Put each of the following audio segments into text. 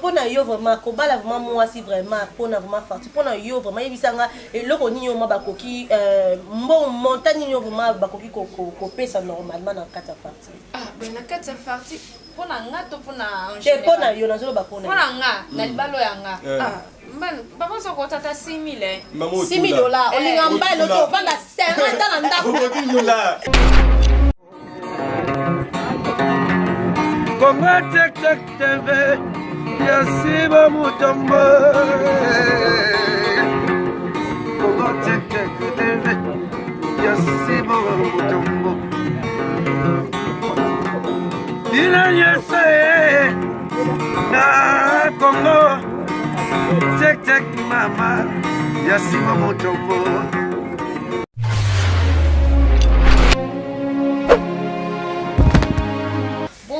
Pona yo vraiment kobala vraiment muasi vraiment pona vraiment farti pona yo vraiment yebisa nga eloko nini yo bakoki euh, mbongo montant nini yo vraiment bakoki kopesa normalement na kati ya farti ah ben na kati ya farti pona nga to pona te pona yo nazoloba pona pona nga na hmm. libalo ya nga eh. ah papa soko tata 6000 eh 6000 dollars olinga mbali ozo ovanda 50 ans na ndako Congo Check Check TV ya Siba Mutombo Congo Check Check TV ya Siba Mutombo Bino nyonso ye na Congo Check Check mama ya Siba Mutombo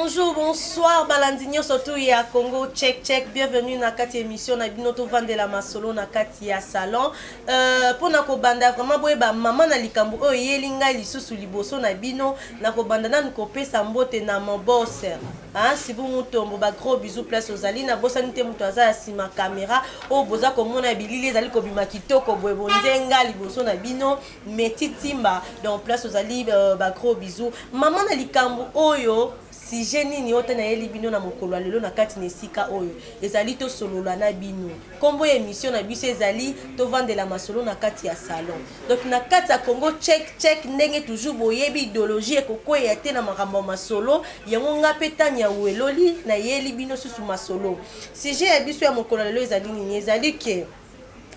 Bonjour, bonsoir balandi nyonso tu ya Congo check check bienvenue na kati émission na bino tovandela masolo na kati ya salon euh, mpo na kobanda vraiment boyeba mama na likambo oyo eyeli ngai lisusu liboso na bino na kobanda nanu kopesa mbote na mon boss Hein, Sibu Mutombo, ba gros bisous place ozali na bosani te moto aza ya sima camera oyo boza komona bilili ezali kobima kitoko boye bonzenga liboso na bino Meti Timba donc place ozali euh, ba gros bisous maman na likambo oyo sujet nini oyo te nayeli bino na mokolo ya lelo na kati na esika oyo ezali tosolola na bino Kombo ya emission na biso ezali tovandela masolo na kati ya salon. Donc na kati ya Congo check check ndenge toujours boyebi ideologie ekokweya te na makambo ya masolo yango nga pe Tania Weloli nayeli bino susu masolo. Sujet ya biso ya mokolo ya lelo ezali nini? Ezali que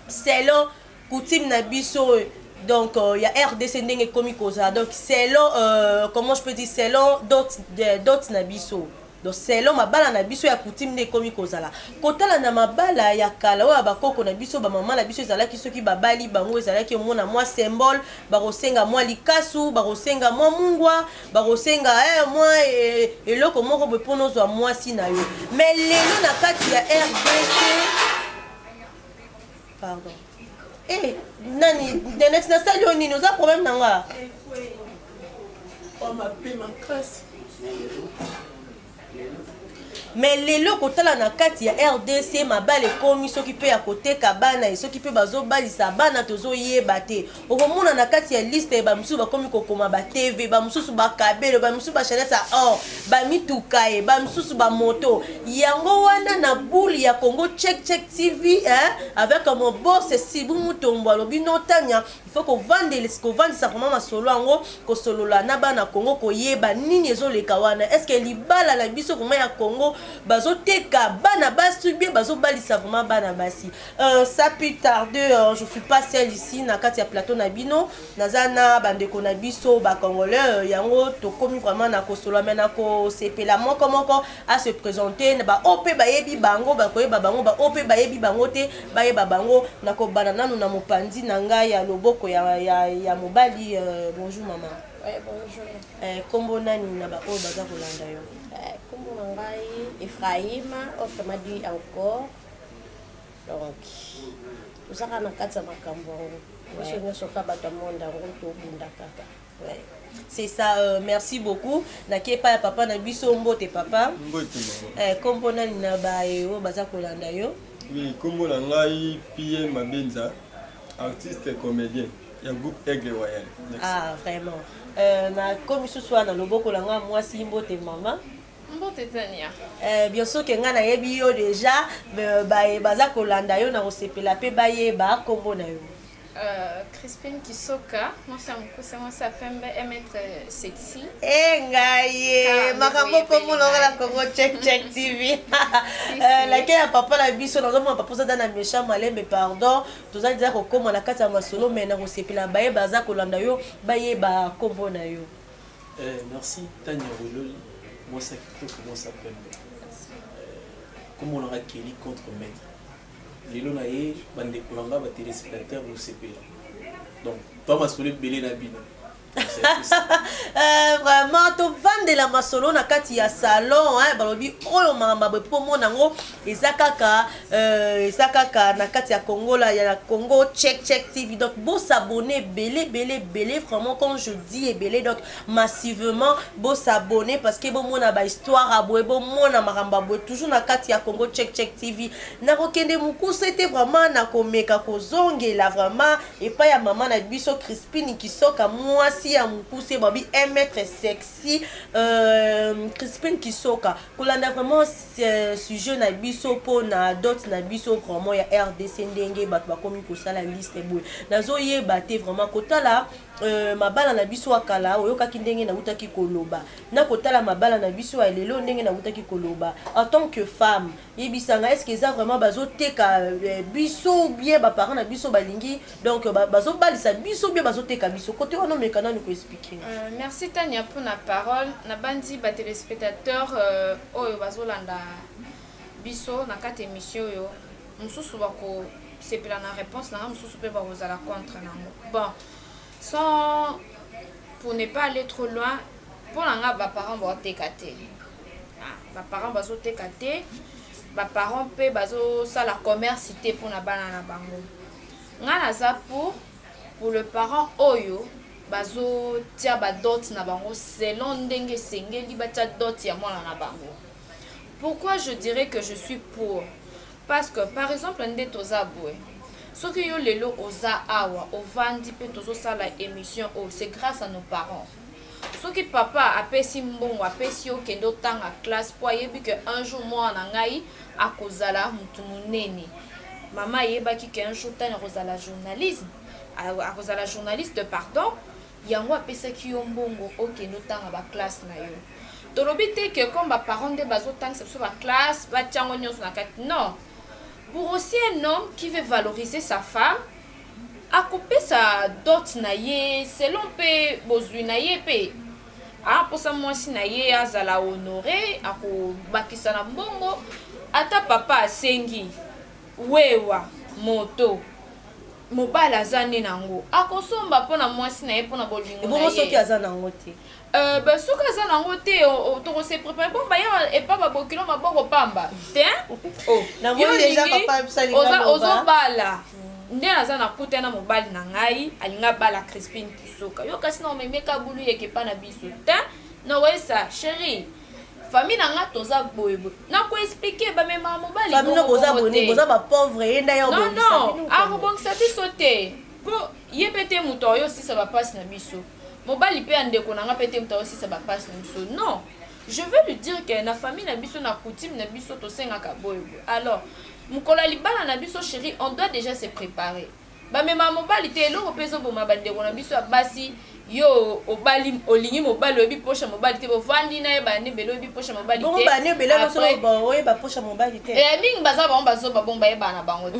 selon coutume na biso donc euh, ya RDC ndenge ekomi kozala donc selon euh, comment je peux dire selon dot, dot na biso Donc selon mabala na biso ya coutume nde ekomi kozala. Kotala na mabala ya kala oyo ya bakoko na biso, ba mama na biso ezalaki soki babali bango ezalaki omona mwa symbole, bakosenga mwa likasu, bakosenga mwa mungwa, bakosenga eh, mwa eh, eloko moko boye mpo nozwa mwasi na yo. Mais lelo na kati ya RDC pardon. Eh, nani Denex nasali yo nini? Oza problème na nga? Oh, mabe makasi. Mais lelo kotala na kati ya rdc mabala ekomi soki pe ya koteka bana e soki pe bazobalisa bana tozoyeba te okomona na kati ya liste ba mosusu bakomi kokoma ba tv ba mosusu bakabelo ba mosusu ba chaîne ya or ba mituka e ba mosusu ba moto yango wana na boule ya Congo check check tv hein, avec mon boss Sibu Mutombo alobi no Tania Il faut kovandela kovandisa vraiment masolo yango kosolola na bana Congo koyeba nini ezoleka wana est ce que libala na biso vraiment ya Congo bazoteka bana basi bien bazobalisa vraiment bana basi euh, ça plus tarde euh, je suis pas seule ici na kati ya plateau na bino naza na bandeko na biso ba congolais euh, yango tokomi vraiment na kosolola mais na kosepela moko moko a se presenter na ba oyo mpe bayebi bango bakoyeba bango ba oyo mpe bayebi bango te bayeba bango nakobanda nanu na mopanzi na ngai ya loboko ya, ya, ya mobali euh, bonjour mama Ouais, bonjour. Eh, kombo nani na ba oyo baza kolanda yo eh, kombo na ngai Ephraim autrement dit encore donc tozaka na kati ya makambo yango biso nyonso ka bato ya monde yango tobunda kaka Ouais. C'est ça, euh, merci beaucoup. Nake pa ya papa na biso mbote papa. Mbote mama. Eh, kombo nani na ba yo baza kolanda yo? Oui, kombo na ngai PM Mabenza, artiste et comédien ya groupe Aigle Royal. Merci. Ah, vraiment. Euh, na komi susu wana loboko la nga mwasi mbote mama. Mbote Tania. Eh, bien sûr que nga nayebi yo déjà, mais ba baza kolanda yo na kosepela pe bayeba kombo na yo. Euh, Crispin Kisoka, mwasi ya mokuse, mwasi ya pembe, un mètre sexy. Eh ngai ye, makambo mpo mona na Congo Check Check TV. Euh, lake ya papa na biso nazomona papa oza na méchant malembe pardon toza deja kokoma na kati ya masolo mais na kosepela baye baza kolanda yo bayeba nkombo na yo. Eh, merci Tania Weloli, mwasi ya kitoko, mwasi ya pembe. Kombo na nga Kelly contre maître. Lelo na ye ba ndeko na nga ba telespectateurs bosepela. Donc toa masolo ebele na bino. Euh, vraiment tovandela masolo na kati ya salon hein, balobi oyo makambo boye mpo mona yango eza kaka euh, eza kaka na kati ya Congo la ya Congo check check TV donc bo s'abonner ebele ebele ebele vraiment quand je dis ebele donc massivement bo s'abonner parce que bomona ba histoire ya boye bomona makambo ya boye toujours na kati ya Congo check check TV nakokende mokuse te vraiment nakomeka kozongela vraiment epai ya mama na biso Crispine Kisoka mwasi ya mokuse babi 1 mètre sexy euh, Crispine Kisoka kolanda vraiment euh, sujet na biso mpo na dot na biso vraiment ya RDC ndenge bato bakomi kosala liste boye nazoyeba te vraiment kotala euh, mabala na biso ya kala oyokaki ndenge nautaki koloba na kotala mabala na biso ya lelo ndenge nautaki koloba en tant que femme yebisanga est ce que eza vraiment bazoteka euh, biso bien baparent na biso balingi donc bazobalisa biso bien bazoteka biso kote wana omeka nanu koexpliquer? Merci Tania mpona parole. Nabandi batéléspectateur oyo bazolanda biso na kati émission oyo, mosusu bakosepela na réponse nanga, mosusu mpe bakozala contre nango. Bon, sans pour ne pas aller trop loin, mpo na nga baparent baoteka te. Ah, baparent bazoteka te, baparent mpe bazosala commerce te mpona bana na bango. Nga naza pour le parent oyo bazotia badot na bango selon ndenge esengeli batia dot ya mwana na bango. Pourquoi je dirais que je suis pour? Parce que par exemple nde toza boye, soki yo lelo oza awa ovandi mpe tozosala émission oyo, c'est grâce à nos parents. Soki papa apesi mbongo, apesi yo okende otanga classe mpo ayebi ke un jour mwana na ngai akozala motu monene, mama ayebaki ke un jour tani akozala journalisme, akozala journaliste, pardon, yango apesaki yo mbongo okende otanga baclasse na yo. Tolobi te ke comme baparent nde bazotangisa biso baclasse, batiango nyonso na kati. Non, pour aussi un homme qui veut valoriser sa femme, akopesa dot na ye selon mpe bozwi na ye, mpe aposa mwasi na ye azala honoré, akobakisa na mbongo. Ata papa asengi wewa moto, mobali aza nde nango, akosomba mpona mwasi na ye, mpona bolingo na Ebongo soki ye. aza nango te? Ben, soki aza nango te, tokose préparer. Bon, baya epa babokilo maboko pamba te. Oh, Namoni yo déjà olingi papa biso alinga oza loba. Ozobala nde naza na kuta na mobali na ngai alinga bala Crispine Kisoka, yo kasi na omemeka bulu yeke epa na biso te. Nakoyesa chéri, famille na nga toza boyeboye, nakoexpliquer bamemaka mobali Famille no bongo boza bongo boni? te. Boza bapauvre, ye nda ya Non. obongisa Non. bino? Akobongisa biso te, mpo ye mpe te moto oyo osisa bapasi na biso, mobali mpe ya ndeko na nga mpe te moto aosisa bapasi na biso. Non, je veux lui dire que na famille na biso, na coutume na biso, tosengaka boye boye. Alors mokolo ya libala na biso, chéri, on doit déjà se préparer. Bamema mobali te. Eloko mpe ezoboma bandeko na biso ya basi, yo obali, olingi mobali, oyebi poche ya mobali te, bovandi na ye bande ebele, oyebi poche ya mobali Bongo te. bani ebele Après- oyeba poche ya mobali te? Mingi baza bango bazoba, bongo bayebana na bango te.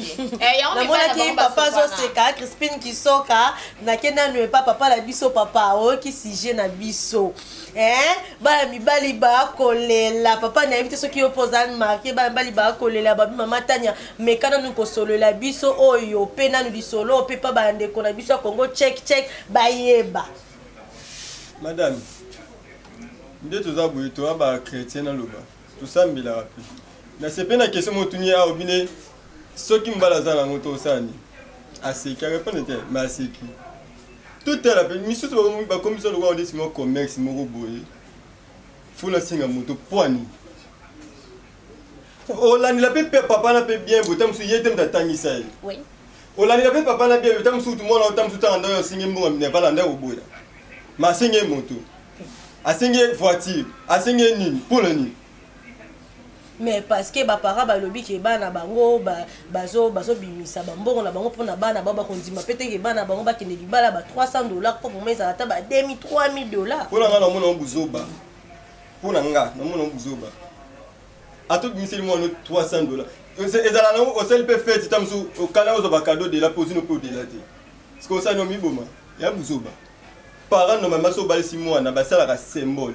Yango mibali na Namonaki bango papa basopana. azoseka. Crispine Kisoka, nake nanu epa papa na biso. Papa, oyoki sujet na biso, eh? Bana mibali bakolela. Papa, nayebi te soki yo mpo oza marke. Bana mibali bakolela, babi mama Tania, meka nanu kosolola biso oyo mpe nanu lisolo mpe pa bandeko na biso ya Congo check check bayeba. Madame, nde toza boye, toza bachrétien, naloba tosambelaka mpe nasepe na question motuni awa bine. Soki mobali aza nango to osala nini? Aseki, arépondre te, mais aseki totala mpe misusu bakomisa lokola ndeti mwa commerce moko boye. Fo nasenga moto poani olandela mpe mpe papa na mpe bien boye, ta mosusu ye te moto atangisa ye. Olandela mpe papa na bien, ta mosusu mwana, ta mosusu tanga ndako, asengi mbongo minerval, ndako oboya, ma asengi ye moto, asengi ye voiture, asengi ye nini, mpona nini? Mais parce que baparent balobi ke bana bango bazobimisa bambongo na bango mpona bana bao, bakondima mpe teke bana bango bakende libala ba 300 $, mpo vraimen ezala ata ba 2000, 3000 $. Mpo na nga namona ngo buzoba. Mpo na nga namona ngo buzoba. Ata obimiseli mwana 300 $, ezala nango osali mpe fête, ta mosusu okala ozwa bacadeau dela mpe ozino mpe odela te, parce que osali omiboma ya buzoba. Parent normalement so obalisi mwana, basalaka symbole.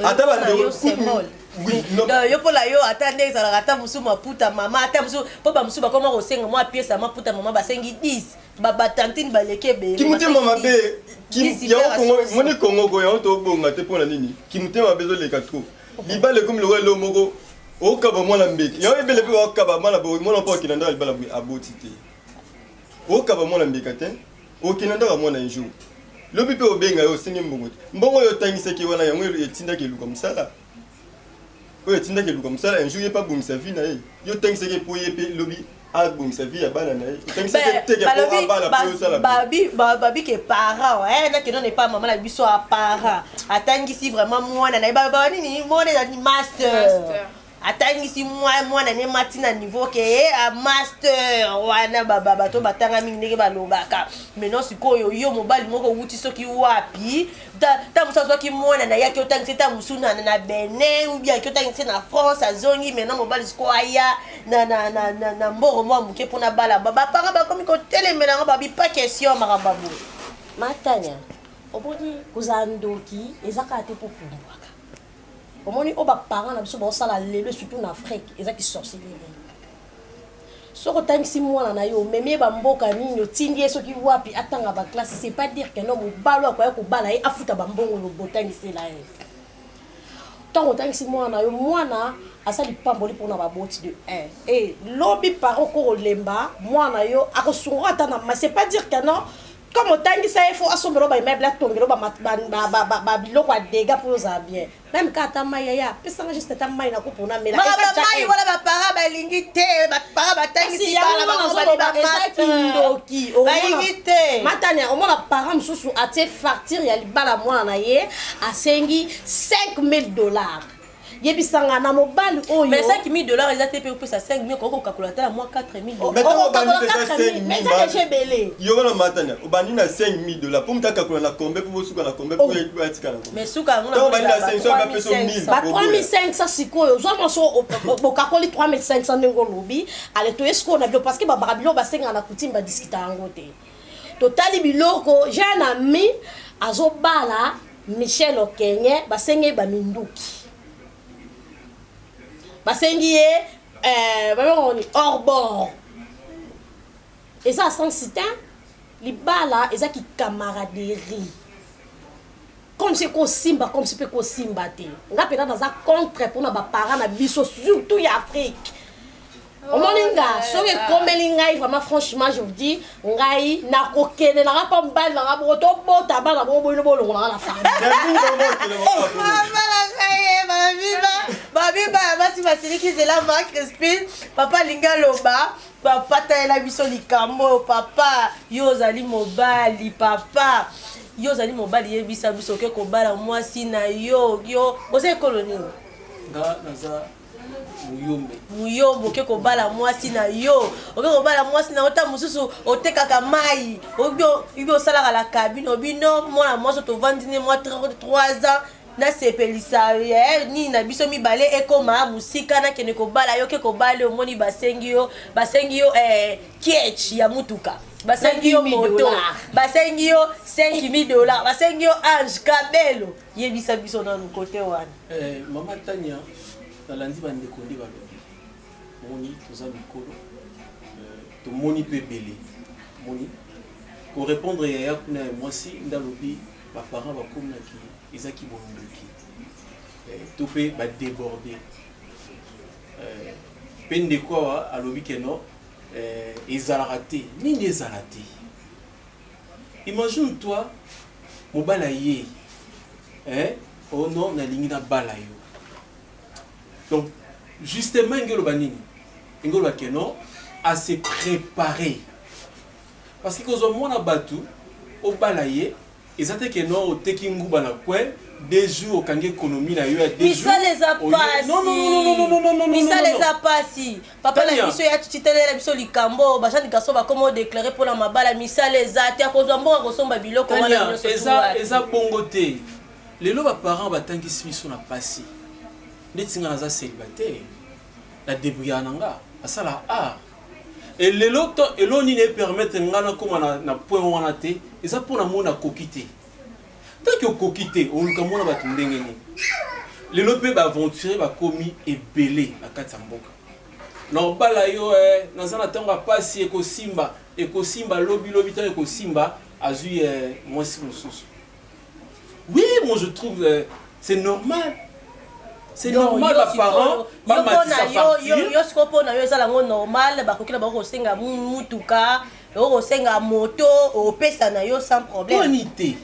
Ata bandeko symbole. Oui, non. Donc, yo mpola yo ata nde ezalaka ata mosusu maputa mama ata mosusu mpo bamosusu bakoma kosenga mwa pièce ya maputa mama basengi 10 batantine baleki ebele. Kimotema basengi mabe. 10. Yango Dix Kongo hyper moni Kongo ko yango tobonga te. Mpo na nini kimotema mabe ezoleka trop? Libala ekomi lokola eloko moko okaba mwana mbeki. Yango ebele mpe bakaba mwana boye, mwana mpo akenda ndako ya libala boye aboti te. Okaba mwana mbeka te, okenda ndako ya mwana un jour, lobi mpe obenga yo, osenge mbongo te. Mbongo oyo otangisaki wana, yango etindaki eluka mosala, oyo etindaki eluka mosala. Un jour ye mpe abongisa vie na ye. Yo otangisaki mpo ye mpe lobi abongisa vie ya bana na ye. Otangisaki teke mpo abala mpo osala boye. Babi ke parent nakende na epa mama na biso ya parent atangisi vraiment mwana na ye. Ba nini, mwana ezali master. Master. Atangisi mwana ne mati na niveau ke ye a master wana. Bato batanga mingi ndenge balobaka. Maintenant sikoyo yo mobali moko owuti soki wapi, ta mosu azwaki mwana na ye, aki otangisi ta mosu na Benin ou bien aki otangisi na France, azongi. Maintenant mobali sikoyo aya na mbongo mwa moke mpona bala. Baparent bakomi kotelemela yango, babi pas question makambo ya boye. Matanya, omoni, kozala ndoki eza kaka te mpo pumbwaka. Omoni oyo baparent na biso baosala lelo, surtout na Afrique, eza kisorcellerie. Soki otangisi mwana na yo, omemi ye bamboka nini, otindi ye soki wapi atanga baclasse, c'est pas dire que no mobali oyo akoya kobala ye afuta bambongo oyo botangisela ye. Ntango otangisi mwana na yo, mwana aza lipamboli mpona baboti de 1 e lobi parent kokolemba mwana yo, akosunga ata na ma. C'est pas dire que non, comme otangisa ye, fo asombela baimmeuble, atongela babiloko ya dégâts mpo ozala bien. Même ka ata mai, yaya, apesanga juste ata mai na kopo namela. Makambo mai wana baparent balingi te. Baparent batangisi bana bango bali Eza kindoki. Balingi te. Matania, omona parent mosusu atie facture ya libala mwana na ye, asengi 5000 dollars. Yebisanga na mobali oyo. Mais 5000 dollars eza te mpe opesa 5000, okoki kokakola ata na mwa 4000 dollars. Mais ntango obandi mpenza 5000 Mais eza déjà ebele. Yo wana matanya, obandi na 5000 dollars mpo moto akakola na kombe mpo bosuka na kombe mpo atika na kombe. Mais suka yango Ntango obandi na 500, bapesa yo 1000. Ba 3500 sikoyo, ozwa mwasi, bokakoli 3500 ndenge olobi. Ale, toye sikoyo na biloko, parce que babaka biloko basengaka na coutume, badiskita yango te. Totali biloko. J'ai un ami azobala, Michel Okenye, basengi ye baminduki, basengi ye babengaka nini, hors-bord. Eza sens te. Libala eza kicamaraderie, comme si kosimba, comme si mpe kosimba te. Nga mpenza naza contre mpona baparent na biso, surtout ya Afrique. Omoni nga, soki ekomeli ngai, vraiment, franchement je vous dis, ngai nakokende nanga mpa mobali nanga boko, tobota bana bongo boyino, bolongola nga na famille. Mama na ngai ye, babiba ya basi basiliki nzela. Ma Crispine, papa alingi aloba. Papa, tayela biso likambo oyo. Papa, yo ozali mobali. Papa, yo ozali mobali, yebisa biso, oke kobala mwasi na yo, yo oza ekolo nini? Nga naza Muyombe. Muyombe. Oke kobala mwasi na yo, oke kobala mwasi na yo, ta mosusu otekaka mai, obi osalaka la cabine, obino mwana mwasi tovandi ne mwa 3 ans, nasepelisa ye nini na biso mibale, ekoma mosika, nakende kobala yo. Ke kobala, omoni basengi yo kiech ya mutuka, basengi yo moto, basengi yo 5000 dollars, basengi yo ange kabelo. Yebisa biso nanu kote wana. Mama Tania, nalandi bandeko nde balobi. Moni toza mikolo, tomoni mpe ebele. Moni korépondre yaya kuna ya mwasi nde alobi baparent bakominaki ezaki bondoki, to mpe badéborde. Mpe ndeko awa alobi ke non, ezalaka te. Nini ezala te? Imagine toi, mobali aye, eh? Oh non, nalingi nabala yo. Donc justement enge oloba nini? Enge oloba ke non, ase préparer, parce que kozwa mwana bato obala ye eza te ke non, oteki nguba na coin 2 jours, okangi économie na yo ya 2 jours. Misala eza pasi, misala eza pasi, papa na biso ya titelela biso likambo. Bajeune garçon bakoma odéclare mpona mabala, misala eza te, akozwa mbongo akosomba biloko wana nyonso. Eza bongo te. Lelo baparent batangisi biso na pasi. Neti nga naza célibataire, na débrouillard na nga, asala art. E lelo to elo nini epermettre nga nakóma na point wana te? Eza mpo na mona akoki te. Tanki okoki te, oluka mona bato ndenge nini? Lelo mpe baaventurier bakomi ebele na kati ya mboka. Na obala yo eh, naza na ntango ya pasi, ekosimba, ekosimba lobi lobi, ntango ekosimba azwi eh, mwasi mosusu. Oui, moi je trouve euh, c'est normal. C'est normal ba parents ba matisa facture. Yo siko pona yo ezala ngo normal, bakoki na bango kosenga mutuka, okosenga moto, opesa na yo sans problème. Poni te.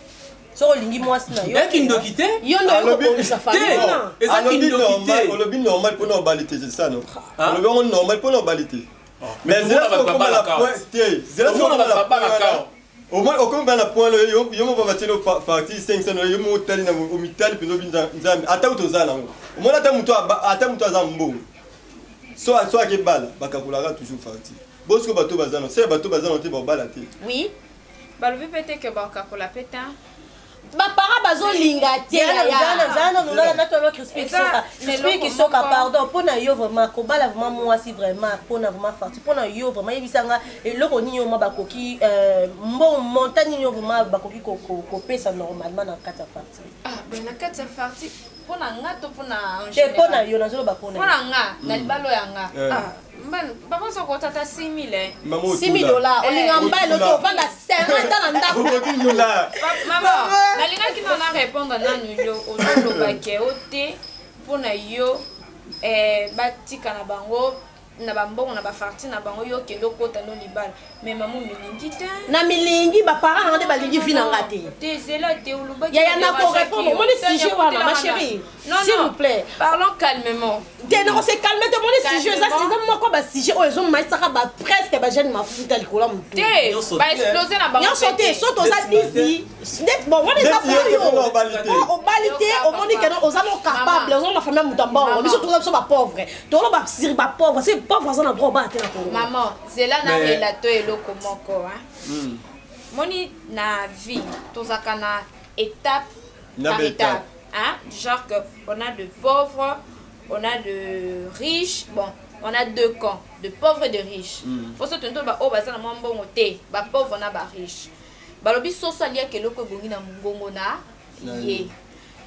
Soki olingi mwasi na yo. Ya kindoki te. Yo nde okobongisa famille wana. Eza kindoki te. Olobi normal pona obali te, c'est ça non? Olobi yango normal pona obali te. Mais zela soko na point te. Zela soko na point. Omoni okomi bana point oyo yo moko batieli yo facture 500 dollars yo moko otali na omitali mpenza obi nzambe ata kutu oza nango omoni ata moto ata moto aza mbongo so so akebala bakakolaka toujours facture bosiko bato baza na se bato baza na te babala te. Oui. Balobi pe te que bakakola pe te. Ba parents bazolinga te Crispin Kisoka pardon pona yo vraiment kobala vraiment mwasi vraiment pona vraiment farti pona yo vraiment yebisa nga eloko nini yo bakoki euh, mbongo montant nini yo vraiment bakoki kopesa normalement na kati ya farti. Ah ben na kati ya farti pona nga to pona te pona yo nazoloba pona pona nga na libalo ya nga ah papa soko tata 6000 eh 6000 dollars olinga mbali ozo ovanda 50 ans na ndako mama nalingaki na na répondre nanu yo ozoloba ke o te mpona yo eh, batika na bango na bambongo na bafarti na bango yo okende okota no libala mais mama omilingi te na milingi baparent nanga nde balingi vi na nga te te zela te olobaki yaya nako répondre omoni sujet wana ma chérie s'il vous plaît parlons calmement te nako se calme te omoni sujet eza eza moko ba sujet oyo ezomatisaka ba presque ba jeune mafuta likolo ya motu te ba explose na bango nyonso te so toza disi bon wana eza oyo obali te omoni keno oza no capable oza na famille ya moto ya mbongo biso toza biso ba pauvre toloba sur ba pauvre se pauvre aza na droit obala te na Congo maman zela na relato eloko moko hein moni na vie tozaka na étape par étape hein genre que on a de pauvres on a de riches bon on a deux camps de pauvres et de riches poso tondo ba oyo baza na mwa mbongo te ba pauvre na ba riche balobi soso aliaka eloko ebongi na mongongo na ye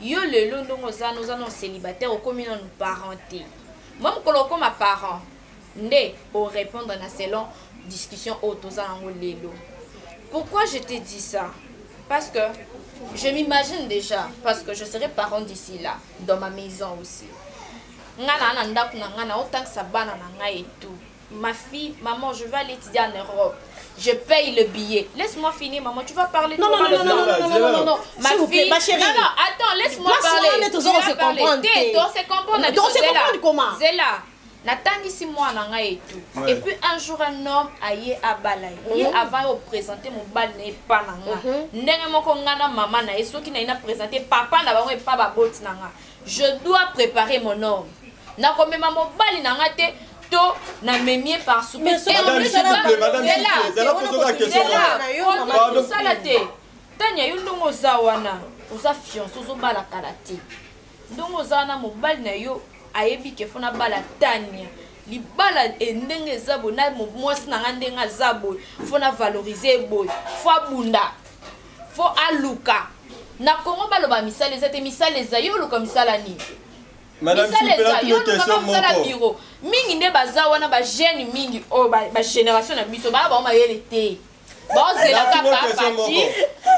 yo lelo ndongo oza oza nano célibataire okomi nanu parent te mwa mokolo okoma parent nde orépondre na selon discussion oyo toza nango lelo. Pourquoi je te dis ça? Parce que je m'imagine déjà, parce que je serai parent d'ici là, dans ma maison aussi. Nga na na ndako na nga na otangisa bana na nga et tout. Ma fille, maman, je vais aller étudier en Europe. Je paye le billet. Laisse-moi finir, maman. Tu vas parler. Non, non, non, non, non, non, non, non, non. Ma fille, ma chérie. Non, non, attends, laisse-moi parler. Tu vas se comprendre. On se comprendre. On se comprendre comment? Zela. Natangisi mwana ngai et tout. Ouais. Et puis un jour un homme aye abala ye. Ye avant yo présenter mobali na ye pa na nga. Ndenge moko nga na mama na ye soki na ye na présenter papa na bango epa baboti na nga. Je dois préparer mon homme. Nakomema mobali na nga te to na memie par surprise. Madame, s'il vous plaît, madame, s'il vous plaît, zala pozoka question wana. Osala te. Tania yo ndongo oza wana, oza fiancé ozobala kala te. Ndongo oza wana mobali na yo ayebi ke fo nabala Tania. Libala e ndenge eza boye na mwasi na nga ndenge aza boye fo na valoriser boye fo abunda fo aluka na Congo baloba misala eza te misala eza yo oluka misala nini misala eza yo oluka misala bureau mingi nde baza wana ba jeune mingi oyo ba génération na biso baa bango mayele te Baozela kaka Fatshi.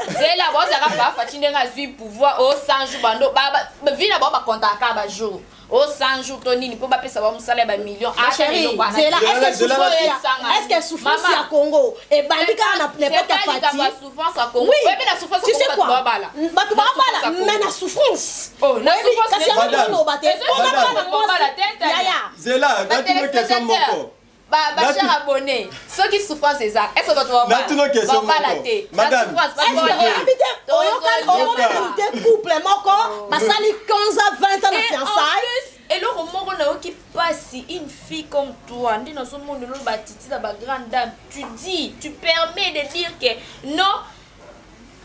Zela baozela kaka Fatshi ndenge azui pouvoir o 100 jours bando ba vie na bango ba comptaka kaka ba jours. O 100 jours to nini po bapesa bango mosala ya ba millions. Ma chérie, Zela, est-ce que souffrance est-ce que souffrance ya Congo ebandi kaka na n'importe quel Fatshi? Ba souffrance ya Congo. Oui. Oyebi na souffrance Tu sais bato quoi? babala. Bato babala mais na souffrance. Oh, na souffrance. Kasi yango oloba te. Madame. Babala te Yaya. Zela, natuna question moko. Ba ba cher abonné, soki souffrance eza, est-ce que bato babala? Natuna question Babala moko. te. Madame, Na souffrance, Est-ce que babala. oyebi te oyokani Yoka. omoni te couple moko basali 15 ans 20 ans na Et en fiançailles plus, eloko moko nayoki pasi une fille comme toi nde nazomona lelo batiti na ba grande dame tu dis tu permets de dire que non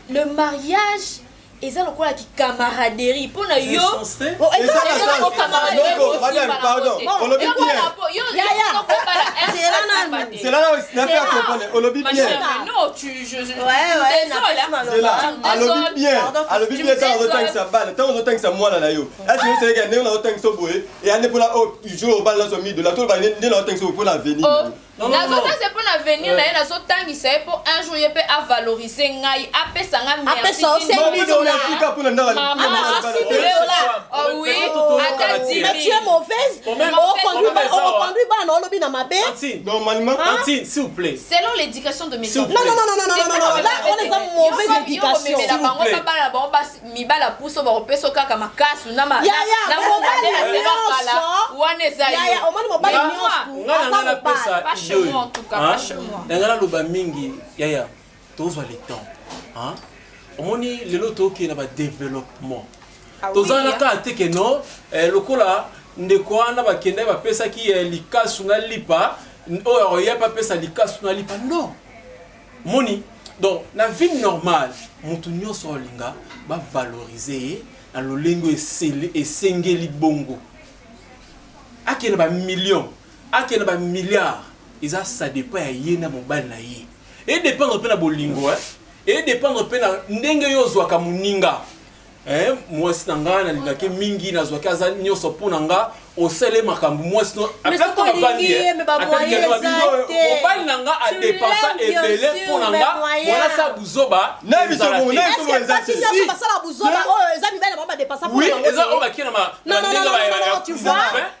le mariage eza lokola ki camaraderie mpo na yo Oh, eza Eza na sens. Noko, madame, pardon. Olobi bien. Yaya. Zela nanu. Zela na faire comprendre olobi Ma bien. chère, mais non, tu, je, Ouais, ouais, tu me désoles, hein. Zela Tu me alobi désoles. bien, Pardon, alobi tu bien me ntango désoles. ozotangisa bana, ntango ozotangisa mwana na yo. Est-ce que osengeka ndenge nazotangisa boye eya nde mpona oyo jour obala nazwa 1000 dollars, toloba nde nazotangisa boye mpona avenir na Oh, yo. Non, non, non. nazotangisa mpo na avenir na ye, nazotangisa ye mpo un jour ye mpe avalorize ngai, apesa nga merci. Apesa yo Dix 5 mille 000 dollars. Merci kaka mpona ndako. Maman, Apesa 6 000 dollars. Oh oui, ata 10 Mais tu es mauvaise. Quand même. Oconduit bana, olobi na mabe. Tantine, Normalement, Tantine, s'il vous plaît. Selon l'éducation de mes S'il vous enfants. Non, non, non, non, non, non, non, non. Là, on est en mauvaise éducation. Omemela S'il vous bango plaît. babala bango basi mibala puso bakopesa kaka makasu na ma- Ya, ya, na mobali na nyonso. kala wana eza Ya, ya, yo. omoni mobali Mais nyonso. moi, Nga na nga Aza napesa mobali. Pas chez idée moi, en tout cas, Hein? pas chez moi. Na nga naloba mingi yaya, tozwa le temps, hein? Omoni lelo tokende na badéveloppement. Ah oui, Tozala hein. kaka te ke non, lokola ndeko wana bakende bapesaki likasu na lipa, oyo akoya mpe apesa likasu na lipa, non. Moni donc na vie normale, moto nyonso aolinga bavalorize ye na lolenge oyo esengeli. Bongo akende bamillion, akende bamilliard, eza ça dépend ya ye na mobali na ye, edépendre mpe na bolingo, edépendre mpe na ndenge yo ozwaka moninga. Mwasi na nga nalingaki mingi, nazwaki aza nyonso mpo na nga, osele makambo mwasi no. Mais soki olingi ye, mais bamoyen eza te. Mobali na nga Tu adepensa l'aimes, bien ebele sûr, mpo na mais nga moyen. wana sa buzoba Na biso ezala bongo, te. na Est-ce que basi nyonso basala buzoba oyo eza mibali na bango badepensa mpona Oui, bango eza te? oyo bakie na Non, non, non, non, non, non, tu vois,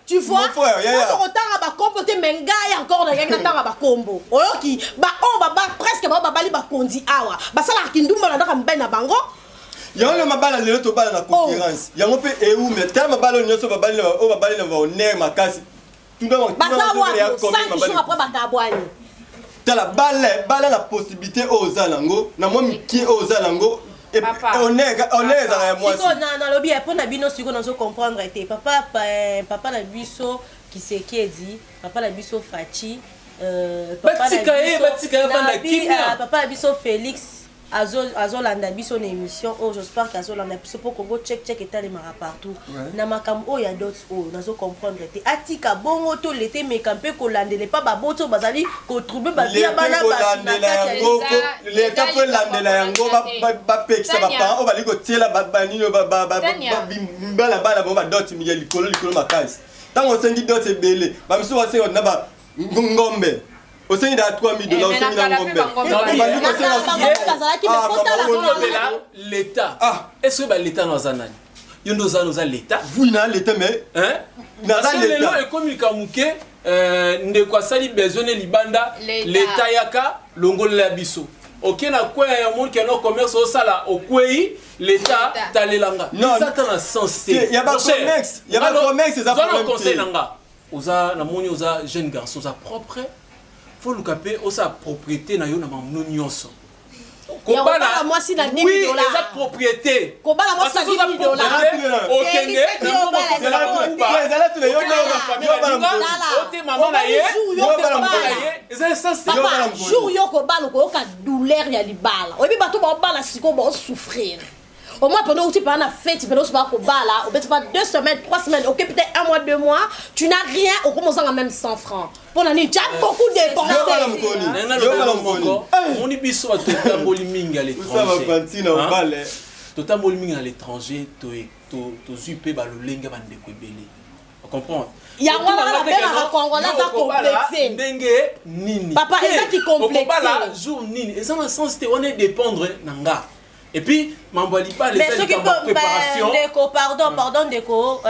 tu vois, Mon frère, yaya. kotanga bakombo te, mais ngai encore nayangi natanga bakombo. Oyoki baoyo baba presque bao babali bakonzi awa basalaka kindumba na ndaka mibali na bango. Yango nde mabala lelo tobala na concurrence, yango mpe eume. Tala mabala oyo nyonso babali oyo babali na bahonneur makasi. Baza wapi? 5 jours après bakabwani. Tala bala bala na possibilité oyo oza nango na mwa mike oyo oza nango. Papa. Honneur ezalaka ya mwasi. Sikoyo nalobi ya mpo na bino, sikoyo nazo comprendre te. Papa, papa na biso Tshisekedi, papa na biso Fatshi, papa na Batika ye, batika ye avanda kimia. Papa na biso Félix azolanda biso na émission oyo, j'espère que azolanda biso mpo Congo Check Check etalemaka partout. Na makambo oyo ya dot oyo, nazo comprendre te. Atika bongo to lete meka mpe kolandela epa baboti oyo bazali kotrouble bavie ya bana bato na Leta kolandela kati ya yango. Leta Leta faut elandela yango, bapekisa Tania. baparent oyo bali kotiela banini Tania. bana bana bango badot ya likolo likolo makasi. Ntango osengi dot ebele, bamisusu basenga na ba ngombe, osengi na 3000 dollars, Eh, mais osengi na na kala mpe ngombe. bangombe Bandi Na kosenga kala bango bazalaki, mais Ah, faut tala bango kaka. Tolobela l'état. Ah. Est ce que bal'état no aza nani? Yo nde oza, oza l'état. Vui na l'état, mais Hein? Naza Parce que l'État. lelo ekomi likambo moke, ndeko asali besoin ne libanda, L'État. l'état yaka longolela biso. Oke na coin ya moni keno commerce osala, okwei, l'état L'État. talelanga. Non. Eza ta na sens te. Te, ya ba Mon cher, commerce, ya ba commerce eza oza na problème conseil te. na nga, oza namoni oza jeune garçon, oza propre, faut luka mpe osala propriété na yo na mamono nyonso. Ya kobala mwasi na 10 000 Oui, dollars. eza propriété. Kobala mwasi na Parce que oza 10 000 dollars. propriété, okende Elise na mbongo Tioba, kozala kokuba. Ezala tuna yo. Okende Yo bala na famille mokolo. baninga, ote mama na ye, Jour yo Yo bala kobala. mama na ye, eza essence te. Yo bala Papa, mokolo. jour yo kobala, okoyoka douleur ya libala. Oyebi bato baobala sikoyo baosouffrir. Au moins pendant outi paa na fête, pendant osi baa kobala, obeti pas 2 semaines, 3 semaines, ok, peut-être un mois, 2 mois, tu n'as rien, okoma ozanga même 100 francs. Mpo na nini? Tu as beaucoup dépensé. Yo bala mokoni. Nanga Yo bala loba mokoni. moko, omoni biso bato totamboli mingi à Osala l'étranger. bafanti na Hein? obale. Totamboli mingi na l'étranger, tozwi mpe balolenge ya bandeko ebele, comprendre? Yango wana nabengaka Congolais aza complexe. Ndenge nini? Papa, Te, eza ki complexe. okobala jour nini, eza na sens te. Wana edépendre na nga. Et puis mambo ya libala Mais eza soki likambo ya préparation. Ndeko, pardon, pardon ndeko,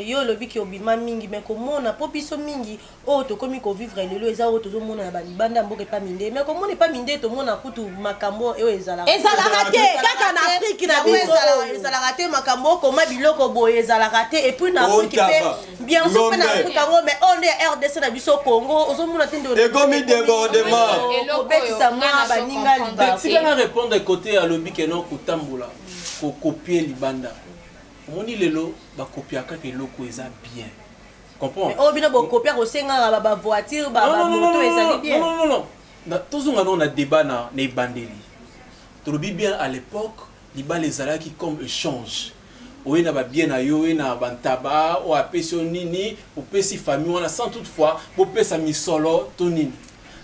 yo olobiki obima mingi, mais komona mpo biso mingi oyo tokomi kovivre lelo eza oyo tozomona na balibanda mboka epa minde. Mais komona epa minde, tomona kutu makambo oyo ezalaka. Ezalaka te kaka na Afrique na Yango biso oyo. Ezalaka te makambo okoma biloko boye, ezalaka te. Et puis na Afrique mpe, Ontaba. bien sûr mpe na Ngombe. Afrique yango, mais oyo nde ya RDC na biso Congo, ozomona te nde Ekomi débordement. Eloko kobetisa oyo, mwa nga nazo baninga comprendre. libaku. Tika na répondre côté alobi ke non, kotambola kokopie libanda, omoni lelo bakopiaka kaka eloko eza bien, comprendre? Oyo bino bokopia kosengaka bavoiture, bamoto, ezali bien. Non, non, non. Tozonga nano na débat na ebandeli. Tolobi bien, à l'époque libala ezalaki comme échange. Oye na babien na yo, oye na bantaba oyo apesi yo nini, opesi famille wana sans toutefois bopesa misolo to nini.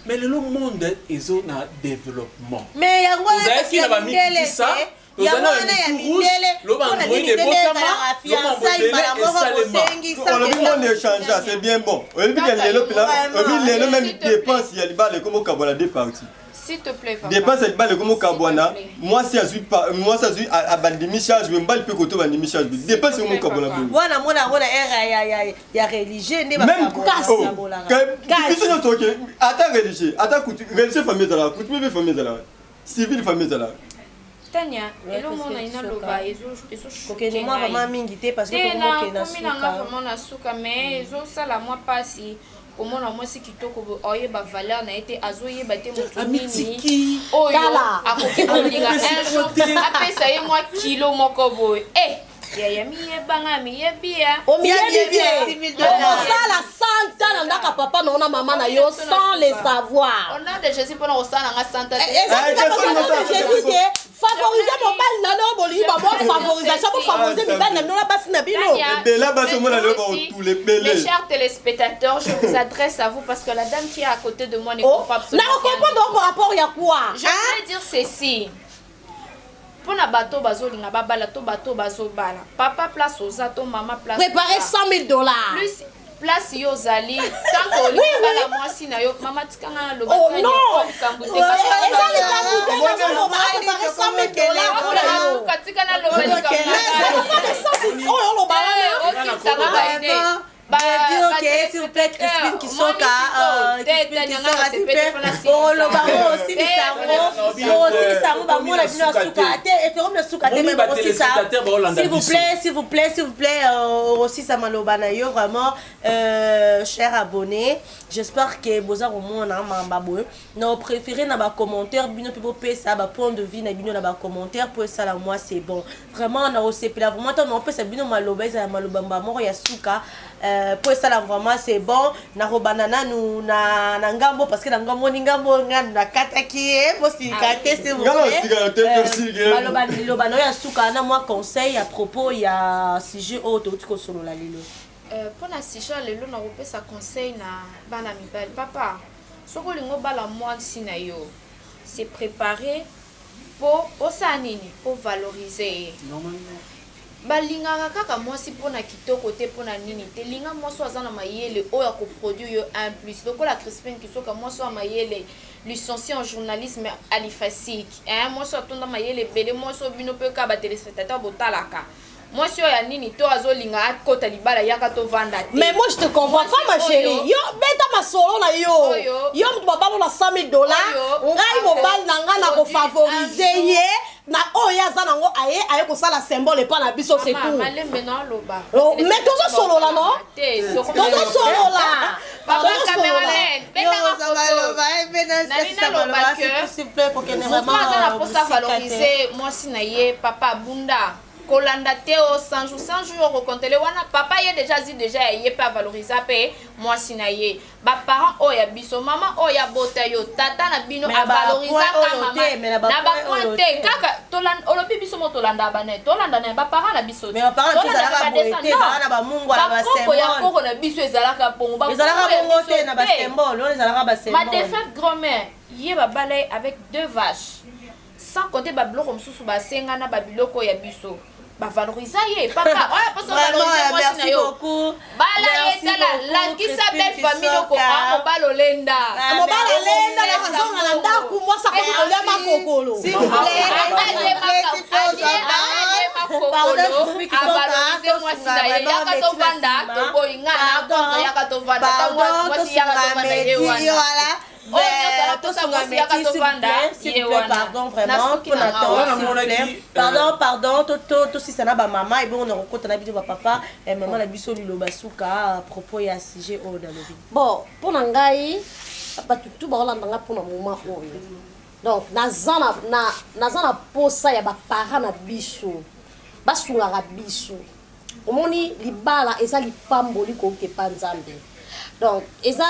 Mais lelo monde ezo na développement. Mais yango wana Ozalaki kasi na ya ba mindele mikitisa, te. tozali Yango na wana ya mitu rouge, mindele loba mpona android nini te nde ebotama, ezalaka loba fiançailles modele mbala moko esalema. bosengi sans olobi que monde échange c'est bien bon oyebi ke lelo mpena oyebi lelo même dépense ya libala ekomi okabwana deux parties S'il te plaît, papa. dépense ya libala ekomi okabwana S'il te plaît. mwasi azwi mwasi azwi abandimi charge me mobali mpe koto bandimi charge dépense ekomi okabwana bongo wana mona yango na ere ya, ya, ya religieux nde même bakabolaka biso nyonso oke ata religieux ata religieux famille ezalaka coutume mpe famille ezalaka civile famille ezalaka Tania, eloko na ina loba ezo ezo kokende mwa vraiment mingi te parce que te tokomokende na nakomi na nga suka vraiment na suka mais ezosala mwa mpasi komona mwasi kitoko boye aoyeba valeur na ye te azoyeba te moto nini Amitiki. oyo Tala. akoki kolinga Apesi un jour te. apesa ye mwa kilo moko boye e yaya miyebanga miyebi ya omiyebi Bien, te 6 000 dollars. okosala 100 ans na ndaka papa na yo na mama na yo sans le savoir au nom de jésus mpona kosala nanga santa te eza Eh, kaka question au nom de nyonso, jésus te favorize mobali na yo bolingi bafavorisation bofavorise mibali na bino na basi na bino Tania, Ebele, basi omona lelo aussi, bakotula ebele. Mes chers téléspectateurs, je vous adresse à vous parce que la dame qui est à côté de moi ne Oh, comprend absolument rien. nakocomprendre par rapport ya quoi Je voulais dire ceci. mpona bato bazolinga babala to bato bazobala papa place oza to mama place préparer oza. 100 000 dollars plus place yo ozali tanke olingi obala mwasi na yo mama tikanga naloba Oh Tania, non oyo likambo te eza likambo te nazoloba préparer 100 000 dollars mpona yo suka tika naloba likambo Mais ça n'a pas de sens oyo oloba wana okitaka baide Dire ok, s'il vous plaît, Crispine Kisoka, Crispine Kisoka, s'il vous plaît, oloba ngo osilisa ngo, osilisa ngo bamona bino ya suka te, ekomi na suka te, Moni mais ba osilisa. téléspectateurs baolanda S'il vous biso. plaît, s'il vous plaît, s'il vous plaît, osilisa maloba na yo vraiment, cher abonné, j'espère que boza komona mamba boye. Na préféré na ba commentaire bino pe bopesa ba point de vue na bino na ba commentaire po esala moi c'est bon. Vraiment na osepela vraiment ntango na opesa bino maloba ezala maloba mba moko ya suka po esala vraiment c'est bon nakobanda nanu na, na ngambo parce que na ngambo ni ngambo nganu nakataki ye bosilika te s'il vous Nga na plaît. osilika te, tosilika. maloba liloba na yo ya suka na mwa conseil à propos ya sujet oyo touti kosolola lelo mpona sujet ya lelo nakopesa conseil na bana mibali papa soki olingi obala mwasi na yo se préparer mpo osala nini ovalorize ye Normalement. balingaka kaka mwasi mpona kitoko te mpona nini te linga mwasi oyo aza na mayele oyo akoproduire yo un plus lokola crispin kisoka mwasi oyo ya mayele licencié en journalisme alifasik hein, mwasi oyo atonda mayele ebele mwasi oyo bino mpe kaka batelespectateur botalaka mwasi oyo ya nini to azolinga akota libala yaka tovanda te Mais moi je te comprends pas ma Mwasi chérie. oyo- Yo beta masolo na yo. Oyo- Yo mutu babalo na 100 000 dollars. Oyo- Ngai mobali na ngai na Produit kofavorize un jour. ye na oyo ye aza nango aye aye kosala symbole epa na biso c'est Mama, tout. malembe na oloba Oh, mais tozosolola, non? te Tozosolola. Papa Tozosolola. cameraman, betanga photo. Nali naloba que s'il vous plaît kokende moto aza na vraiment mposa mosika te. valorize mwasi na ye papa abunda kolanda te o 100 jour 100 jour okokontele wana papa ye deja azwi deja ya ye mpe avaloriza mpe mwasi na ye baparent oyo ya biso mama oyo abota yo tata na bino Mais na ba avalorizaka point oyo mama te, mais na ba na point oyo bapoint te te. kaka olobi biso mo tolandaka bana tolanda na ye baparent na biso te. Mais baparent na biso Tolandaka ezalaka boye badessin- te, Non. ezalaka na bamungwa, na Bakoko ya basymbole. koko na biso ezalaka bongo bakoko ezalaka ya bongo biso te na basymbole oyo ezalaka Ma basymbole défunte grand-mère, ye babala ye avec deux vaches. Sans compter babiloko mosusu basenga na babiloko ya biso. Bavaloriza ye papa. Oya poso Vraiment, valorize mwasi na merci yo. beaucoup. Bala ye Merci tala beaucoup, lakisa Crispin belle famille loko Kisoka. a mobali olenda. Ah, Mobali alenda na Merci. kozonga na ndako mwasi akomi kolia makokolo. S'il vous plaît, Alie s'il vous plaît, alie Pardon, makokolo Crispin Kisoka, avalorize mwasi na ye tosunga yaka vraiment tovanda Betty na toboyi nga na Pardon. kontra yaka tovanda Ta Pardon, mwasi yaka tosunga tovanda ye Meti, wana voilà. Oyo nyonso Ben, ala posa tosunga mwasi yaka Meti, s'il vous tovanda, plaît, s'il ye vous plaît, wana. pardon, vraiment, Nasuki mpona na nga temps, wana. s'il vous plaît. Namonaki, Pardon, pardon, tosisa na bamama ebongo na kokota na biso bapapa mama na biso liloba suka à propos ya sujet oyo nalobi Bon, mpona ngai bato tu baolanda ngai mpona moment oyo donc naza na, na, naza na posa ya baparent na biso basungaka biso omoni libala eza lipamboli kouta epa nzambe donc eza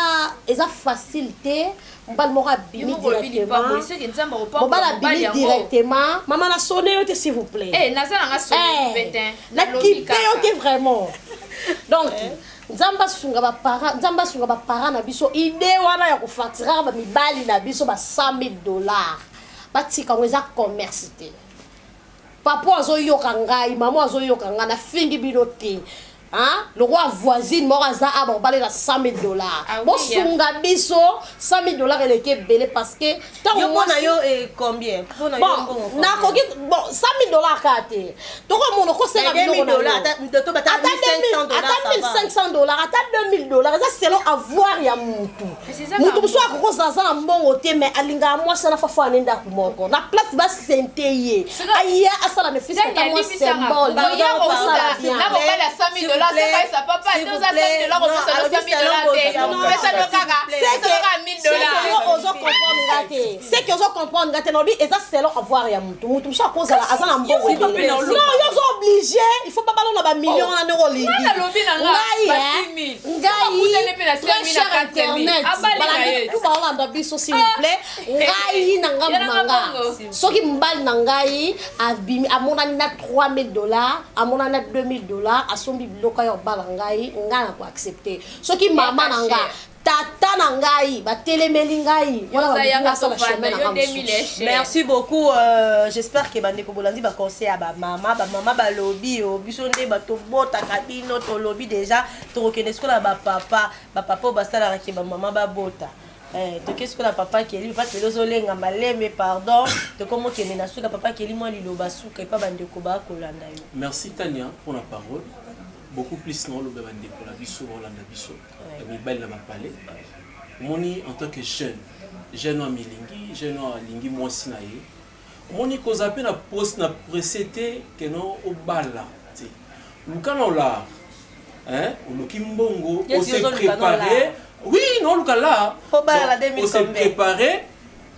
eza facile te mobali moko abimi Yo moko olobi lipamboli, directement soki Nzambe akopambola mobali mobali abimi yango. directement mama nasone yo te s'il vous plaît Eh, naza nanga soni Eh, mpe te. Nalobi nakipe yo kaka. te vraiment donc Nzambe asunga ba parents, Nzambe asunga ba parents na biso. Idée wana ya kofatiraka ba mibali na biso ba 100 000 dollars. Batika yango eza commerce te. Papa azoyoka ngai, mama azoyoka ngai, nafingi bino te. Hein? Lokola voisine moko aza awa bakobalela 100 000 dollars. Ah oui, Bosunga biso 100 000 dollars eleki ebele parce que ntango Yo pona mwasi yo eh, combien? Pona yo mbongo bon combien? nakoki bon 100 000 dollars kaka te tokomona okosenga Mais 2000 biloko na yo. dollars, ata- to bata Ata 1500 dollars, ata ça va. 1500 dollars ata 2000 dollars eza selon avoir ya mutu Mais c'est ça, mutu ba- mosusu akoki kozala aza na mbongo te mais alingaka mwasi wana fafa ane ndako moko na place basente ye Sika- aya asala ne fils ata mwa symbole Oya asala kokuta bien na mobali ya 100 000 dollars S'il vous plaît, sekaisa papa s'il te vous oza 100 plaît. 000 dollars Non, kopesa no alobi 100 000 dollars te salon pesa no kaka pesa no kaka 1000 dollars ozo comprendre nga te seke ozo comprendre nga te nalobi eza selon avoir ya mutu mutu mosusu akozala aza na mbongo S'il vous plaît, ebele. non yo ozo oblige il faut babalona bamillion wana ndenge olingi Nga nalobi na nga, ngai ba eh, 6 000. ngai Bakutani mpe na 5 000 très cher na 4 000. internet Abali na balandi ye. tu baolanda biso s'il vous plaît ngai na ngambo Yala na nga nga bongo. soki mobali na ngai abimi amonani na 3000 dollars amonani na 2000 dollars asombi biloko ya obala ngai ngai na koaccepte soki mama na nga tata na ngai batelemeli ngai wana Yo balingi yaka asala tovanda, chemin na yo nga 2000 mosusu cher. Merci beaucoup. J'espère que bandeko bolandi ba conseil ya ba mama, ba mama ba lobi o biso nde ba tobotaka bino tolobi déjà tokokende sikola ba papa, ba papa oyo basalaka ke ba mama babota. Eh, toke sikola papa Kelly, papa Kelly ozolenga maleme pardon. Tokomo kende na suka papa Kelly mwa liloba suka epa bandeko ba kolanda yo. Merci Tania pour la parole. Beaucoup plus na oloba bandeko na biso baolanda biso ya mibali na bapale. Omoni en tant que jeune, jeune oyo amilingi, jeune oyo alingi mwasi na ye. Omoni kozala mpe na poste na presse te keno obala te. Luka na olar. Hein? Oluki mbongo, Yes, ose yo ozoluka na préparer. olar. Oui, non oluka la. Obala na Donc, 2000 ose combien? préparer.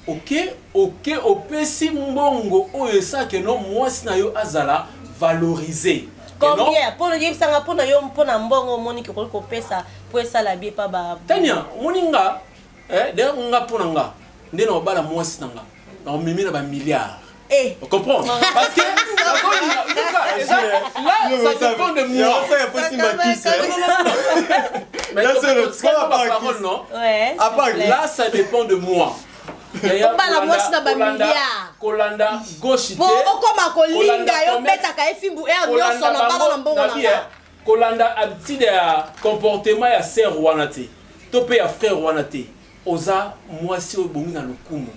Ok, ok, opesi mbongo oyo esake no mwasi na yo azala valorisé. Keno, Combien? Pona yebisanga pona yo pona mbongo omoni ke okoki kopesa po esala bien pa ba Tania, omoni nga, eh, d'ailleurs nga pona nga, nde na obala mwasi na nga, na omemi na ba milliards. Eh. On comprend Parce que là, ça dépend de moi. Mais Là, c'est le tu comprends ma trois parole, non Ouais. À part s'il vous plaît. Là, ça dépend de moi. Yaya, Obala mwasi na ba Kolanda- milliards. Kolanda gauche po okoma kolinga yo betaka ye fimbu aire nyonso na bala na mbongo na nga kolanda habitude ya comportement ya sœur wana te to mpe ya frère wana te oza mwasi oyo ebongi na lokumu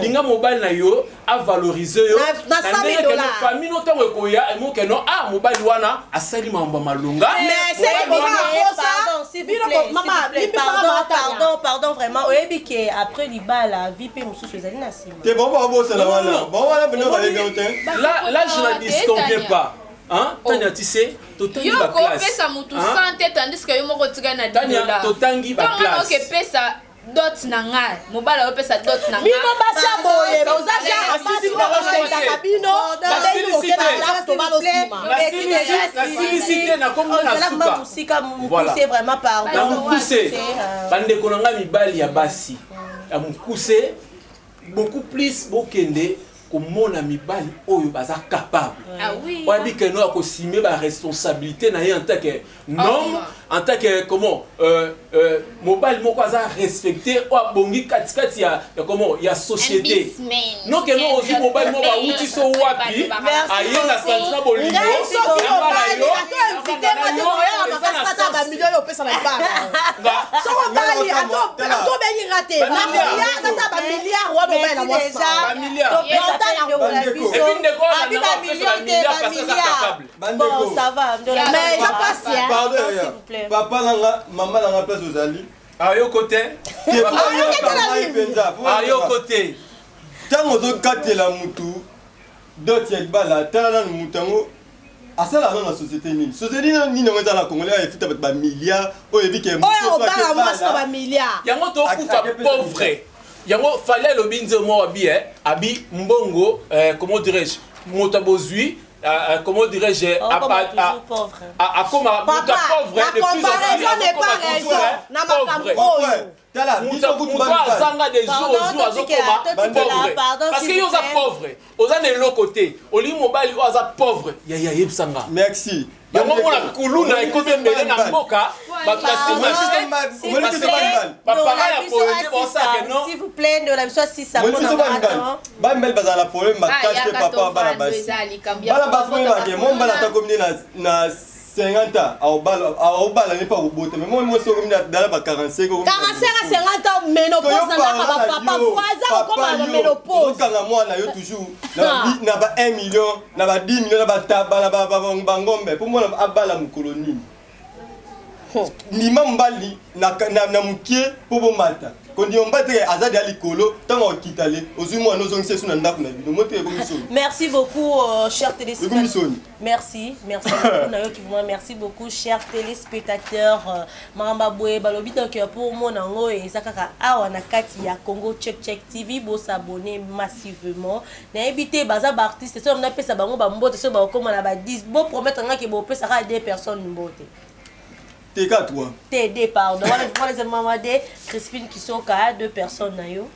linga mobali na yo avalorize yo Na- na 100 000 ndenge keno dollars. famille no ntango ekoya emokeno ah mobali wana asali mambo ya malonga Mais c'est Mobali que boza wana- na posa, Pardon, s'il vous bino plaît, bo- s'il mama, vous plaît, limbisaka pardon, matanga. pardon, pardon, vraiment. Oyebi ke après libala, vie pe mosusu ezali na nsima. te bango babosana Non, non, wana non. bango wana mpena bayebi yango te Là, là, je ne disconviens pas. Hein? Tania, tu sais, totangi yo ba classe. kopesa mutu Hein? 100 te tandis que yo moko otikali na 10 Tania, dollars totangi ba Ntango nga classe. okepesa dot na ngai mobali ayopesa dot na bino ngai basi ya boye boza genre basi Nasilisi bakosentaka bino babengi Nasilisi koke na te. ndako tobala osima Nasilisi te, nakomi na Ozalaka suka. mosika Voilà. mokuse vraiment pardon. Na mokuse Euh, bandeko na ngai mibali ya basi ya mokuse beaucoup plus bokende komona mibali oyo baza capable Ah oui. oyebi keno akosime baresponsabilité na ye en tant que homme en tant que comment mobali moko aza respecté oyo abongi katikati ya, ya comment ya société non keno ozwi mobali moko awuti so wapi aye na sentiment bolingo ngai soki yamba na obali yo, ata invite nga te koyala makasi ata bamilio oyo opesa na libala soki obali ata obengi nga te nakoya ata bamilliard wana obali na mwasi déjà, Bamilliard. topesa pe ndeko na Bandeko. biso. Et puis ndeko wana Abi na bamillion bapesa te, bamilliard parce que aza bamilliard. capable. Bandeko. Bon, ça va. Ndola- Mais eza pasi, hein. pardon S'il yaya vous plaît. papa nanga mama nanga place ozali ayoko te Te, faut oyoka ngai mpenza, faut oyoka. ayoko te ntango ozokatela mutu dot ya libala tala nanu mutu yango asalaka nano na société nini société nini yango eza na congolais efuta bato bamilliard oyo eyebi ke oyo obala mwasi na bamilliard yango tokufa pauvre yango fali alobi nzembo moko abi eh, abi mbongo eh, comment dirais-je moto abozwi comment dirais-je Oh, comme toujours pauvre. akoma moto papa pauvre la de plus en plus comparaison n'est akoma pas toujours, raison eh, na makambo pauvre. oyo tala moto biso kutu moto azanga de jour Pardon, au jour totikela, azokoma totikela, pauvre pardon, parce que s'il yo vous oza plaît. pauvre oza na eloko te olingi mobali oyo aza pauvre yaya yebisanga merci. Yango mona kuluna ekomi ebele na mboka, bato basimba bapara ya boye nde baosala ke non. S'il vous plaît, ndeko na biso asisa Moni biso bana mibali, bana mibali bazala na problème makasi te. Papa, bana basi, bana basi boyebake mo mobali ata komi nde na 50 ans, aobala ne mpo akobota. Mais moi mwasi okomi dala ba 45. 45 à 50 ans, ménopause na ndaka bapapa voisin okoma na ménopause. Okanga mwana yo toujours na ba 1 million, na ba 10 million, na bataba, na bangombe, mpo mwana abala mokolo nini? Ndima mobali na mokie mpo bomata. Kondima mobali teke aza deya likolo. Ntango akokita le ozwi mwana, ozongisa esu na ndako na bino, mo teke ekomi soni. Merci beaucoup, chers Ekomi téléspectateurs. soni. Merci, merci beaucoup, Nayoki, vraiment, merci beaucoup, chers téléspectateurs. Makambo boye balobi, donc pour mona yango eza kaka awa na kati ya Congo Check Check TV. Bosabonner massivement. Nayebi te, baza baartiste, soki napesa bango bambote, soki bakokóma na ba 10, bopromettre nga ke bopesaka deux personnes mbote. Teka 3. Te, deux, pardon, wana wana eza mama de Crispine Kisoka, deux personnes na yo.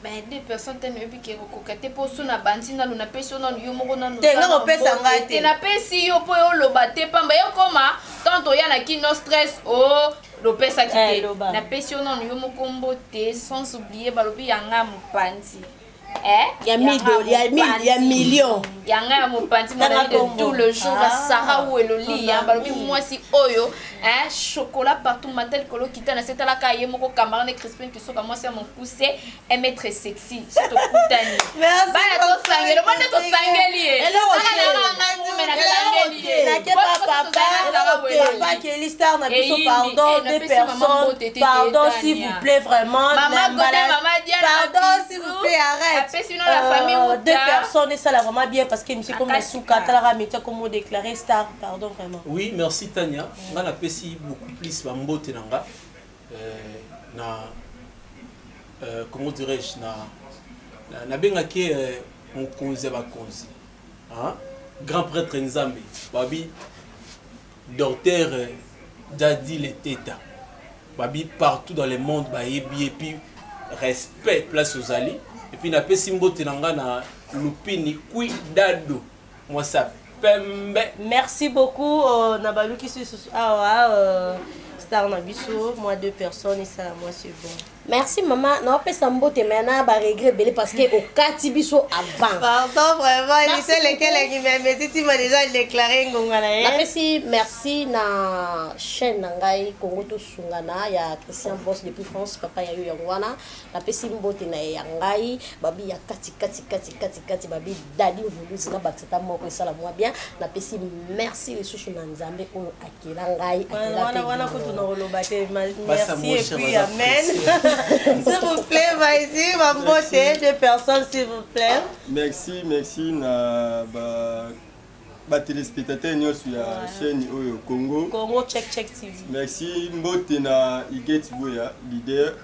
Ben, deux personnes te, nayebi ke kokoka te, mpo so na bandi nanu, napesi yo nanu, yo moko nanu. Te, nga kopesa ngai te. Te, napesi yo mpo yo oloba te pamba, yo koma tant oya na kino stress o lopesaki Eh, te. loba. Napesi yo nanu, yo moko mbote, sans oublier balobi yanga mopanzi. Eh? Ya ya million. Yanga ya mopanzi, mon ami de tout le jour. Ah, Sarah Weloli, ya balobi mwasi oyo, hein, chocolat partout, matin likolo kita na setalaka ye moko, camarade Crispin Kisoka, mwasi ya mokuse, un mètre sexy, surtout kutani. Bana tosangeli, moi nde tosangeli ye. Papa Kelly Star na biso, pardon, deux personnes, pardon, s'il vous plaît, vraiment. Mama Godé, Mama Diana. Pardon, s'il vous plaît, arrête. Apesi bino la famille. Deux personnes et ça là vraiment bien, parce que monsieur comme Souka talara métier comme déclaré star, pardon, vraiment. Oui, merci Tania. Nga napesi beaucoup plus bambote na nga na comment dirais-je, na nabengaki mokonzi ya bakonzi, hein? Grand prêtre Nzambe, babi docteur Dadi Leteta, babi partout dans le monde bayebi, et puis respect place ozali. Et puis napesi mbote na nga na Lupini Kui Dado, mwasi ya pembe. Merci beaucoup, na baluki susu awa, star na biso, moi deux personnes et ça moi c'est bon. Merci mama, naopesa mbote me na baregret ebele parce que okati biso avant. Pardon, vraiment. Merci. Elise lekeleki, mais messi tima déjà déclaré ngonga na ye. Napesi merci na chaîne na ngai Congo Tosungana ya Christian Boss depuis France, papa ya yo yango wana. Napesi mbote na ye ya ngai babi ya kati kati kati kati kati, babi Dadi Mvuluzi na bakisata moko esala mwa bien. Napesi merci lisusu na Nzambe oyo akela ngai, akela wana mpe wana bino. Kutu na koloba te. Basa Merci et mosha puis baza amen. S'il vous plaît, vas-y, bambote deux personnes, s'il vous plaît. Merci, merci na ba batéléspectateur nyonso ya chaîne oyo Congo Congo Check Check TV. Merci, mbote na Iget Boya leader,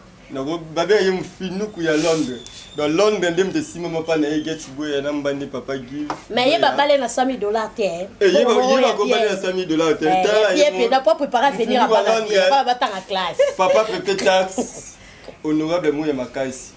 babenga ye mofinuku ya Londres, donc Londres nde moto esimama mpa na ye Get Boya na mbandi papa Give. Mais ye babale na 100 000 $ te. Ye bakobale na 100 000 $ te. Ye mpenza po préparer avenir ya bana te, bana batanga classe. Papa Pepe Tax, honorable moya makasi.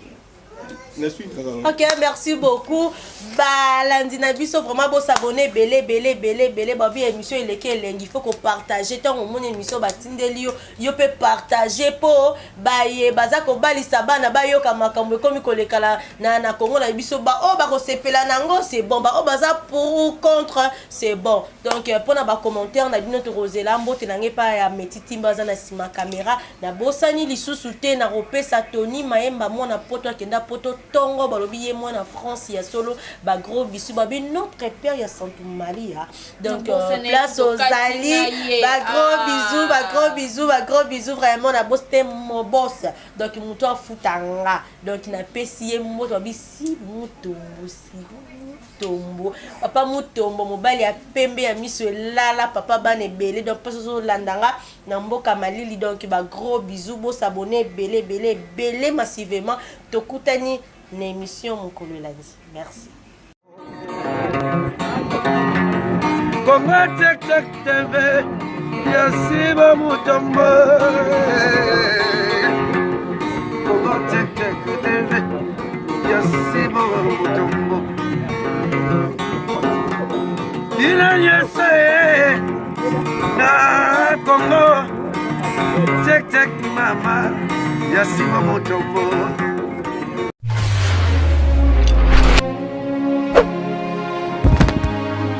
Ok, merci beaucoup balandi na biso. Vraiment bosabonner ebele ebele ebele ebele. Babi émission eleki elengi, il faut kopartage. Ntango omoni émission batindeli yo, yo mpe partage, mpo baye baza kobalisa bana bayoka makambo ekomi koleka na Congo na biso. Baoyo bakosepela nango, c'est bon. Baoyo baza pour ou contre, c'est bon. Donc mpona bacommentaire na bino, tokozela. Mbote na ngai epai ya Meti Timba, aza na nsima caméra. Nabosani lisusu te na kopesa Tony Mayemba, mwana poto, akenda poto ntongo, balobi ye mwana France ya solo. Bagros bisous, babi notre père ya Santu Maria. Donc place ozali, bagros bisous, bagros bisous, bagros bisous vraiment. Nabosi te mobos, donc moto afuta nga, donc napesi ye mbote, babi si mutombo, si mutombo, papa mutombo, mobali ya pembe ya miso elala, papa bana ebele. Donc mpasi ozolanda nga na mboka malili, donc bagros bisous. Bosabonner ebele ebele ebele massivement. Tokutani na émission mokolo elandi. Merci. Congo Check Check TV ya Siba Mutombo, Congo Check Check TV ya Siba Mutombo, bino nyonso. Na Congo, tek tek mama, ya Simon Mutombo.